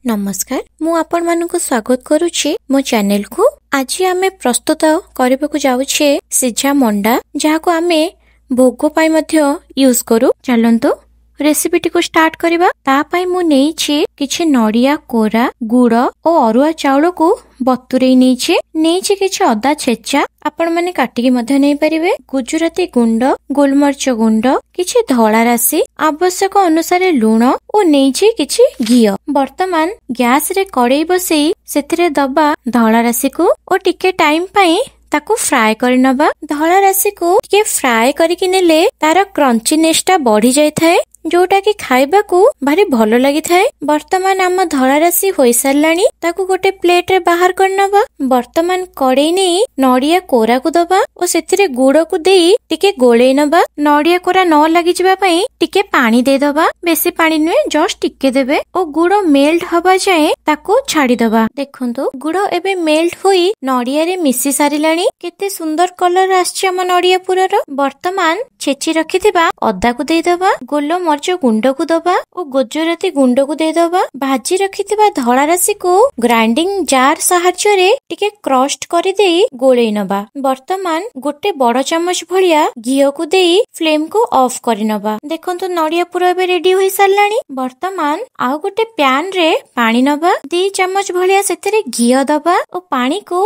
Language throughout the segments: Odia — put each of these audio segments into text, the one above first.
ନମସ୍କାର, ମୁଁ ଆପଣମାନଙ୍କୁ ସ୍ୱାଗତ କରୁଛି ମୋ ଚ୍ୟାନେଲକୁ। ଆଜି ଆମେ ପ୍ରସ୍ତୁତ କରିବାକୁ ଯାଉଛେ ସିଝା ମଣ୍ଡା, ଯାହାକୁ ଆମେ ଭୋଗ ପାଇଁ ମଧ୍ୟ ୟୁଜ୍ କରୁ। ଚାଲନ୍ତୁ ରେସିପିଟିକୁ ଷ୍ଟାର୍ଟ କରିବା। ତା ପାଇଁ ମୁଁ ନେଇଛି କିଛି ନଡ଼ିଆ କୋରା, ଗୁଡ଼ ଓ ଅରୁଆ ଚାଉଳକୁ ବତୁରେଇ ନେଇଛି। ନେଇଛି କିଛି ଅଦା ଛେଚା, ଆପଣମାନେ କାଟିକି ମଧ୍ୟ ନେଇପାରିବେ, ଗୁଜୁରାତି ଗୁଣ୍ଡ, ଗୋଲମରିଚ ଗୁଣ୍ଡ, କିଛି ଧଳା ରାଶି, ଆବଶ୍ୟକ ଅନୁସାରେ ଲୁଣ ଓ ନେଇଛି କିଛି ଘିଅ। ବର୍ତ୍ତମାନ ଗ୍ୟାସରେ କଡେଇ ବସେଇ ସେଥିରେ ଦବା ଧଳା ରାଶିକୁ ଓ ଟିକେ ଟାଇମ ପାଇଁ ତାକୁ ଫ୍ରାଏ କରିନବା। ଧଳା ରାଶିକୁ ଟିକେ ଫ୍ରାଏ କରିକି ନେଲେ ତାର କ୍ରଞ୍ଚିନେସ୍ ଟା ବଢି ଯାଇଥାଏ, ଯୋଉଟା କି ଖାଇବାକୁ ଭାରି ଭଲ ଲାଗିଥାଏ। ବର୍ତ୍ତମାନ ଆମ ଧଳା ରାଶି ହୋଇସାରିଲାଣି, ତାକୁ ଗୋଟେ ପ୍ଲେଟରେ ବାହାର କରିନବା। ବର୍ତ୍ତମାନ କଡେଇ ନେଇ ନଡିଆ କୋରାକୁ ଦବା ଓ ସେଥିରେ ଗୁଡକୁ ଦେଇ ଟିକେ ଗୋଳେଇ ନବା। ନଡିଆ କୋରା ନ ଲାଗିଯିବା ପାଇଁ ଟିକେ ପାଣି ଦେଇଦବା, ବେଶୀ ପାଣି ନୁହେଁ, ଜଷ୍ଟ ଟିକେ ଦେବେ ଓ ଗୁଡ ମେଲ୍ଟ ହବା ଯାଏଁ ତାକୁ ଛାଡିଦବା। ଦେଖନ୍ତୁ, ଗୁଡ ଏବେ ମେଲ୍ଟ ହୋଇ ନଡିଆରେ ମିଶି ସାରିଲାଣି। କେତେ ସୁନ୍ଦର କଲର ଆସିଛି ଆମ ନଡିଆ ପୁରର। ବର୍ତ୍ତମାନ ଛେଚି ରଖିଥିବା ଅଦାକୁ ଦେଇଦବା, ଗୋଲମରିଚ ଗୁଣ୍ଡକୁ ଦବା ଓ ଗୁଜୁରାତି ଗୁଣ୍ଡକୁ ଦେଇଦବା। ଭାଜି ରଖିଥିବା ଧଳା ରାଶିକୁ ଗ୍ରାଇଣ୍ଡିଂ ଜାର ସାହାଯ୍ୟରେ ଟିକେ କ୍ରଷ୍ଟ କରିଦେଇ ଗୋଳେଇ ନବା। ବର୍ତ୍ତମାନ ଗୋଟେ ବଡ ଚାମଚ ଭଳିଆ ଘିଅକୁ ଦେଇ ଫ୍ଲେମକୁ ଅଫ୍ କରିନବା। ଦେଖନ୍ତୁ, ନଡିଆ ପୁର ଏବେ ରେଡି ହୋଇ ସାରିଲାଣି। ବର୍ତ୍ତମାନ ଆଉ ଗୋଟେ ପ୍ୟାନ ରେ ପାଣି ନବା, 2 ଚାମଚ ଭଳିଆ ସେଥିରେ ଘିଅ ଦବା ଓ ପାଣିକୁ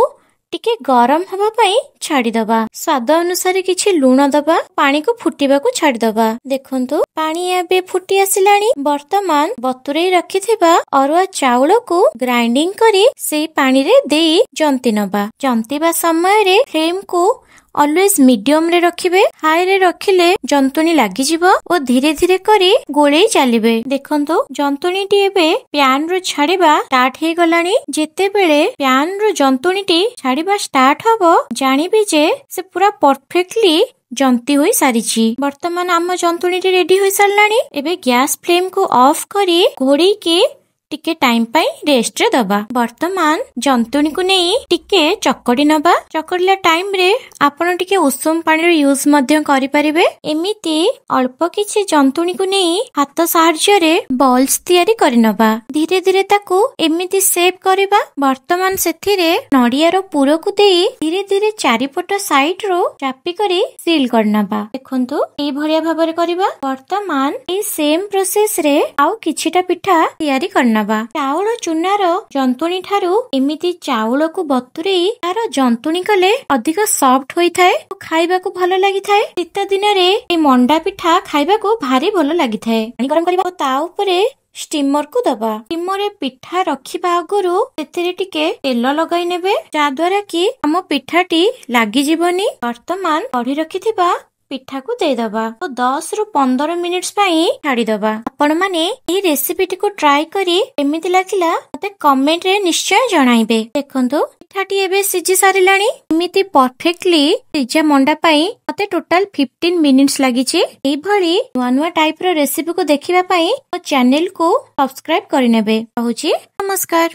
ଟିକେ ଗରମ ହବା ପାଇଁ ଛାଡିଦବା। ସ୍ୱାଦ ଅନୁସାରେ କିଛି ଲୁଣ ଦବା, ପାଣିକୁ ଫୁଟିବାକୁ ଛାଡିଦବା। ଦେଖନ୍ତୁ, ପାଣି ଏବେ ଫୁଟି ଆସିଲାଣି। ବର୍ତ୍ତମାନ ବତୁରେଇ ରଖିଥିବା ଅରୁଆ ଚାଉଳକୁ ଗ୍ରାଇଣ୍ଡିଂ କରି ସେଇ ପାଣିରେ ଦେଇ ଜନ୍ତି ନବା। ଜନ୍ତିବା ସମୟରେ ଫ୍ଲେମକୁ ଅଲୱେଜ ମିଡିୟମରେ ରଖିବେ, ହାଇରେ ରଖିଲେ ଜନ୍ତୁଣୀ ଲାଗିଯିବ ଓ ଧୀରେ ଧୀରେ କରି ଗୋଳେଇ ଚାଲିବେ। ଦେଖନ୍ତୁ, ଜନ୍ତୁଣୀଟି ଏବେ ପ୍ୟାନ ରୁ ଛାଡିବା ଷ୍ଟାର୍ଟ ହେଇଗଲାଣି। ଯେତେବେଳେ ପ୍ୟାନ ରୁ ଜନ୍ତୁଣୀଟି ଛାଡିବା ଷ୍ଟାର୍ଟ ହବ, ଜାଣିବେ ଯେ ସେ ପୁରା ପରଫେକ୍ଟଲି ଜନ୍ତି ହୋଇ ସାରିଛି। ବର୍ତ୍ତମାନ ଆମ ଜନ୍ତୁଣୀଟି ରେଡି ହୋଇ ସାରିଲାଣି। ଏବେ ଗ୍ୟାସ ଫ୍ଲେମକୁ ଅଫ୍ କରି ଘୋଡେଇକି ଟିକେ ଟାଇମ ପାଇଁ ରେଷ୍ଟରେ ଦବା। ବର୍ତ୍ତମାନ ଜନ୍ତୁଣୀକୁ ନେଇ ଟିକେ ଚକଡି ନବା। ଚକଡିଲା ଟାଇମରେ ଆପଣ ଟିକେ ଉଷୁମ ପାଣିର ୟୁଜ ମଧ୍ୟ କରିପାରିବେ। ଏମିତି ଅଳ୍ପ କିଛି ଜନ୍ତୁଣୀକୁ ନେଇ ହାତ ସାହାଯ୍ୟରେ ବଲ୍ସ ତିଆରି କରିନବା। ଧୀରେ ଧୀରେ ତାକୁ ଏମିତି ସେପ୍ କରିବା। ବର୍ତ୍ତମାନ ସେଥିରେ ନଡିଆର ପୁରକୁ ଦେଇ ଧୀରେ ଧୀରେ ଚାରିପଟ ସାଇଡ ରୁ ଚାପି କରି ସିଲ୍ କରିନବା। ଦେଖନ୍ତୁ, ଏଇଭଳିଆ ଭାବରେ କରିବା। ବର୍ତ୍ତମାନ ଏଇ ସେମ ପ୍ରୋସେସ ରେ ଆଉ କିଛିଟା ପିଠା ତିଆରି କରିନବା। ଚାଉଳ ଚୁନାର ଜନ୍ତୁଣୀ ଠାରୁ ଏମିତି ଚାଉଳକୁ ବତୁରେଇ ତାର ଜନ୍ତୁଣୀ କଲେ ଅଧିକ ସଫ୍ଟ ହୋଇଥାଏ ଓ ଖାଇବାକୁ ଭଲ ଲାଗିଥାଏ। ଶୀତ ଦିନରେ ଏଇ ମଣ୍ଡା ପିଠା ଖାଇବାକୁ ଭାରି ଭଲ ଲାଗିଥାଏ। ପାଣି ଗରମ କରିବା ଓ ତା ଉପରେ ଷ୍ଟିମରକୁ ଦବା। ଷ୍ଟିମରରେ ପିଠା ରଖିବା ଆଗରୁ ସେଥିରେ ଟିକେ ତେଲ ଲଗାଇ ନେବେ, ଯାହାଦ୍ୱାରା କି ଆମ ପିଠାଟି ଲାଗିଯିବନି। ବର୍ତ୍ତମାନ କଢି ରଖିଥିବା ପିଠାକୁ ଦେଇଦବା ଓ 10ରୁ 15 ମିନିଟ୍ସ ପାଇଁ ଛାଡିଦବା। ଆପଣ ମାନେ ଏହି ରେସିପିଟିକୁ ଟ୍ରାଏ କରି କେମିତି ଲାଗିଲା ମତେ କମେଣ୍ଟରେ ନିଶ୍ଚୟ ଜଣାଇବେ। ଦେଖନ୍ତୁ, ପିଠାଟି ଏବେ ସିଝି ସାରିଲାଣି। ଏମିତି ପରଫେକ୍ଟଲି ସିଝା ମଣ୍ଡା ପାଇଁ ମତେ ଟୋଟାଲ 15 ମିନିଟ୍ସ ଲାଗିଛି। ଏଇଭଳି ନୂଆ ନୂଆ ଟାଇପର ରେସିପିକୁ ଦେଖିବା ପାଇଁ ମୋ ଚ୍ୟାନେଲକୁ ସବସ୍କ୍ରାଇବ କରିନେବେ। ରହୁଛି, ନମସ୍କାର।